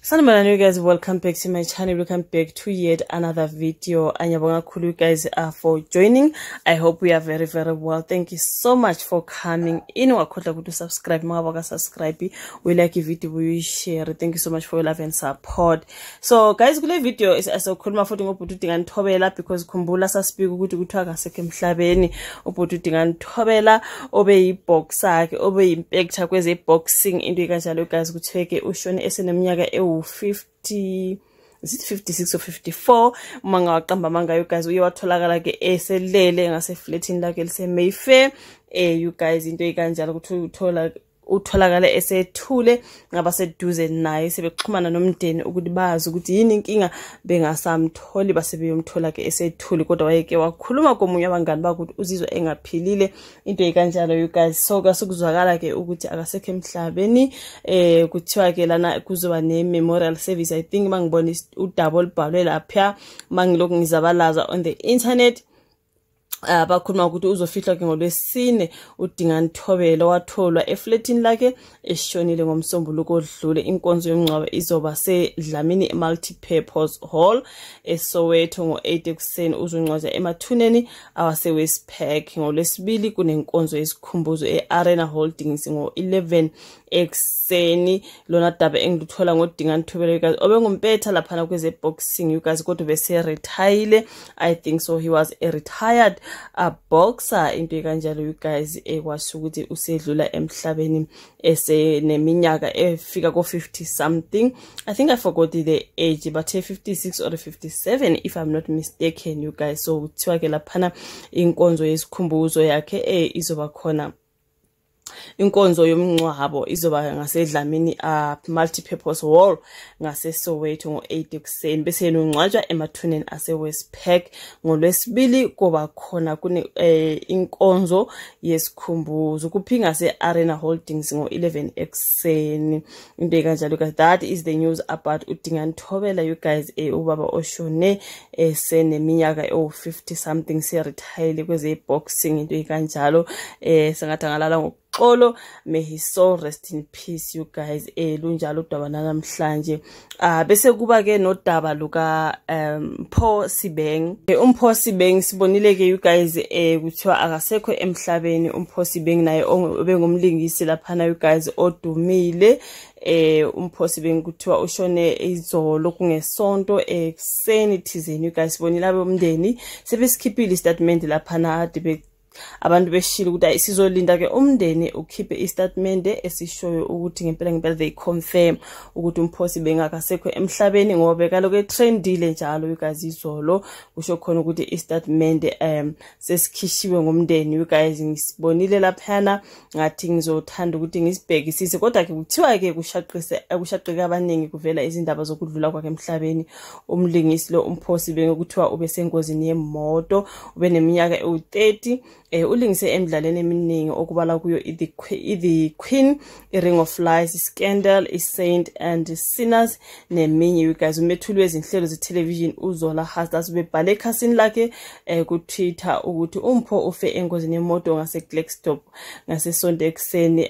Sanibonani you guys, welcome back to my channel. Welcome back to yet another video. Ngiyabonga kakhulu you guys for joining. I hope we are very very well. Thank you so much for coming in. Ungakhohlwa ukuthi subscribe, mawaba subscribe, we like video, we share. Thank you so much for your love and support. So guys, kule video sizokhuluma futhi ngobhuti uDingane Thobela, because khumbula sasibika ukuthi kuthiwa akasekho emhlabeni ubhuti uDingane Thobela obeyiboxer ke, obeyimpetha kweze boxing, into kanjalo guys. Kuthiwe ke ushone eseneminyaka ewu 50, is it 56 or 54, uma ngawaqamba amanga you guys. Uye watholakala ke eselele ngaseflatini lakhe elise Mayfair, you guys, into ekanjalo. Ukuthi uthola utholakala esethule, ngabaseduze naye sebexhumana nomndeni ukuthi bazi ukuthi yini inkinga, bengasamtholi, base beyomthola ke esethule. Kodwa wayeke wakhuluma komunye abangani bakhe ukuthi uzizwa engaphilile, into ekanjalo you guys. So kwasukuzwakala ke ukuthi akasekho emhlabeni. Kuthiwa ke lana kuzoba ne memorial service, I think, mangibona udaba olubhalwe lapha mangilokhu ngizabalaza on the internet. Bakhuluma ukuthi uzofihlwa ke ngolwesine uDingane Thobela, watholwa eflatini lakhe eshonile ngomsombuluko odlule. Inkonzo yomngcwabo izoba seDlamini Multi-Purpose Hall eSoweto ngo-8 ekuseni. Uzongcwatshwa emathuneni awase West Park. Ngolwesibili kunenkonzo yesikhumbuzo e-Arena Holdings ngo-11 ekuseni. Lona daba engiluthola ngoDingane Thobela you guys, obengumpetha laphana kweze boxing you guys, kodwa bese retire, I think so. He was a retired a boxer, into kanjalo you guys. Ekwasho ukuthi usedlula emhlabeni eseneminyaka efika ko 50 something. I think I forgot the age, but 56 or 57 if I'm not mistaken you guys. So kuthiwa ke laphana inkonzo yesikhumbuzo yakhe izoba khona, inkonzo yomngcwabo izoba ngaseDlamini Multi-Purpose Hall ngaseSoweto ngo-8 ekuseni, bese yena ungcwatshwa emathuneni ase-West Park. Ngolwesibili kuba khona kune inkonzo yesikhumbuzo kuphi? Ngase-Arena Holdings ngo-11 ekuseni, into kanjalo guys. That is the news about uDingane Thobela you guys, ubaba oshone eseneminyaka ewu-50 something, se-retire kweze-boxing, into kanjalo. Sengathi angalala ngokuxolo, may his soul rest in peace you guys. Lunjalo udaba namhlanje. Bese kuba ke nodaba luka Mpho Sebeng. UMpho Sebeng sibonile ke you guys, kuthiwa akasekho emhlabeni uMpho Sebeng, naye obengumlingisi laphana you guys odumile. UMpho Sebeng kuthiwa ushone izolo kungesonto ekuseni thizeni you guys. Sibonile abomndeni sebesikhiphile istatement laphana, ade abantu beshilo ukuthi sizolinda ke umndeni ukhiphe istatement esishoyo ukuthi ngempela ngempela they confirm ukuthi uMpho Sebeng akasekho emhlabeni, ngoba bekaloku etrendile njalo you guys izolo. Kusho khona ukuthi istatement sesikhishiwe ngomndeni you guys. Ngisibonile laphana, ngathi ngizothanda ukuthi ngisibhekisise. Kodwa ke kuthiwa ke kushaqise, kushaqeke abaningi kuvela izindaba zokudlula kwakhe emhlabeni umlingisi lo uMpho Sebeng. Kuthiwa ubesengozini yemoto, ube neminyaka ewu-30. Ulingise emidlalweni eminingi okubala kuyo i-The Queen, i-Ring of Lies, i-Scandal, i-Saint and Sinners neminye you guys. Umethuli wezinhlelo ze-television uZola Hustlers ubebhale ekhasini lakhe ku-Twitter ukuthi uMpho ufe engozini yemoto ngase-Klerksdorp ngasesonto ekuseni.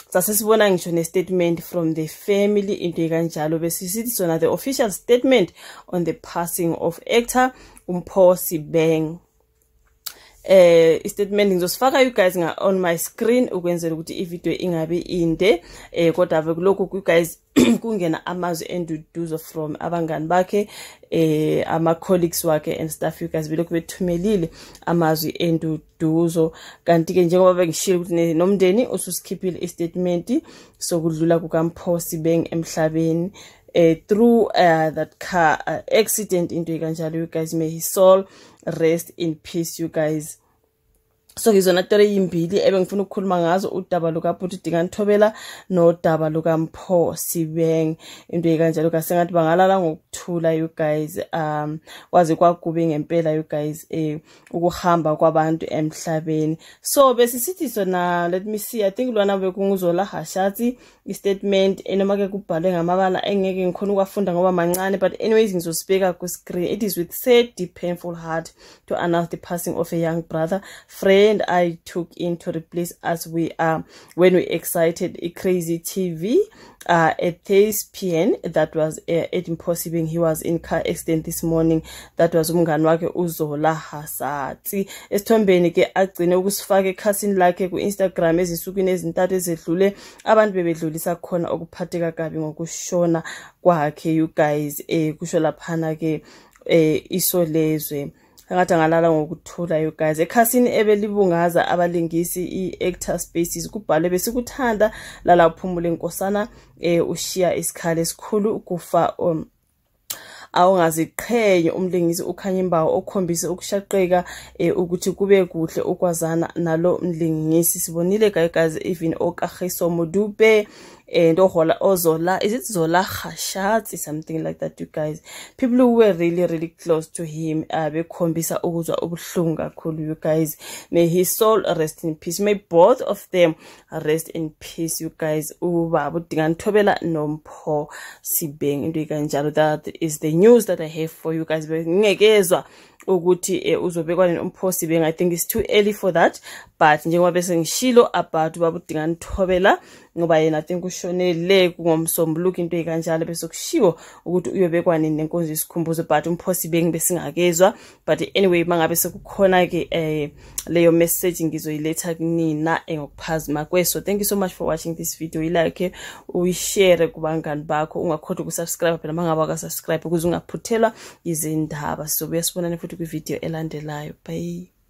Sasesibona ngisho ne-statement from the family, into kanjalo. Besisithi sona, "The official statement on the passing of actor uMpho Sebeng." Istatement ngizosifaka you guys nga on my screen ukwenzela ukuthi ivideo ingabe inde. Kodwa kulokhu you guys kungena amazwi enduduzo from abangani bakhe, ama colleagues wakhe and stuff you guys, belokhu bethumelile amazwi enduduzo. Kanti ke njengoba bengishilo ukuthi nomndeni ususikhiphile istatement sokudlula kukaMpho Sebeng emhlabeni through that car accident, into kanjalo you guys. May his soul rest in peace you guys. So ngizona tori eyimbili ebengifuna ukukhuluma ngazo, udaba lukabhuti Dingane Thobela nodaba lukaMpho Sebeng, into ekanjalo. Kasengathi bangalala ngokuthula you guys. Kwaze kwakube ngempela you guys ukuhamba kwabantu emhlabeni. So bese sithi sona, let me see, I think lwana bekunguZola Hashatsi istatement, enoma ke kubhalwe ngamabala engeke ngikhona ukwafunda ngoba mancane, but anyways ngizosibeka ku screen. "It is with sad, deep, painful heart to announce the passing of a young brother, friend friend I took in to replace us we are when we excited Crazy TV a thespian that was at Mpho Sebeng. He was in car accident this morning. That was umngani wakhe uZola Hasatsi. Esithombeni ke agcine ukusifaka ekhasini lakhe ku-Instagram ezinsukwini ezintathu ezedlule, abantu bebedlulisa khona ukuphatheka kabi ngokushona kwakhe, you guys. Kusho laphana ke Isolezwe. Engathi angalala ngokuthula, you guys. Ekhasini ebelibungaza abalingisi, i-Actor Spaces, kubhalwe: "Besikuthanda, lala uphumule nkosana, ushiya isikhala esikhulu kufa awungaziqhenye." Umlingisi uKhanyi Mbau okhombise ukushaqeka ukuthi kube kuhle ukwazana nalo mlingisi. Sibonile, guys, even oKagiso Modupe and ohola oZola, is it Zola Khashatsi, something like that, you guys, people who were really, really close to him, bekhombisa ukuzwa ubuhlungu kakhulu, you guys. May his soul rest in peace. May both of them rest in peace, you guys, ubaba uDingane Thobela noMpho Sebeng, into kanjalo. That is the news that I have for you guys. Ngingekezwa ukuthi uzobekwa nini uMpho Sebeng. I think it's too early for that, but njengoba bese ngishilo about ubaba uDingane Thobela, ngoba yena I think ushonele kungomsombuluko, into ekanjalo, bese kushiwo ukuthi uyobekwa nini nenkonzo yesikhumbuzo, but uMpho Sebeng besingakezwa. But anyway, mangabe sekukhona ke leyo message, ngizoyiletha kunina ngokuphazima kweso. Thank you so much for watching this video. I-like, uyishare kubangani bakho, ungakhohlwa ukusubscribe phela mangabe awukasubscribe ukuze ungaphuthelwa izindaba. Sizobuya sibonane futhi kwivideo elandelayo. Bye.